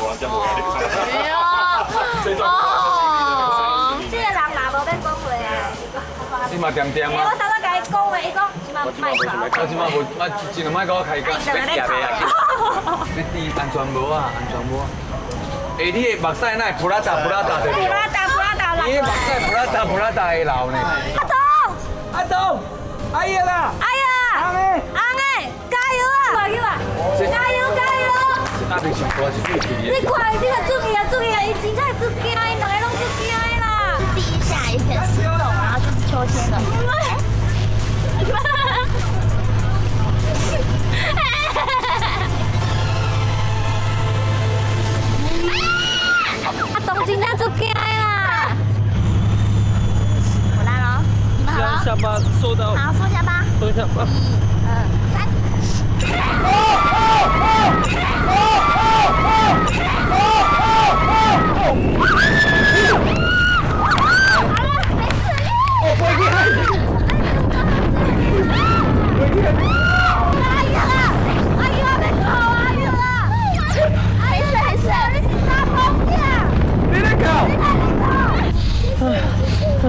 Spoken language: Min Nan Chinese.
人才無壓力。哎呀，這段哦，這個人嘛無欲講話啊。你嘛恬恬欸，啊我頭拄共伊講話，伊講這馬莫講。我這馬無，我盡量莫佮我開講。別夾袂啊！你戴安全帽啊，安全帽啊。欸，你的目屎哪會噗啦嗒噗啦嗒的？噗啦嗒噗啦嗒。你的目屎噗啦嗒噗啦嗒的流呢？阿東，阿東，哎呀啦！哎呀！紅的，紅的，加油啊！加油啊！加油加油！壓力上大是最氣的。你看，你較注意啊，注意啊，伊真正足驚，𪜶兩个攏足驚的啦。地下一片石頭，然後就是秋千的。阿東真正足驚的啦！我來咯，你們好了。下巴收到。好，收下巴。收下巴。一、二、三。好了，沒事。哦，飛起來！飛起來！哎呀！哎呀，欲哭哎呀！沒事沒事，你是查某囝。你咧哭？你咧哭？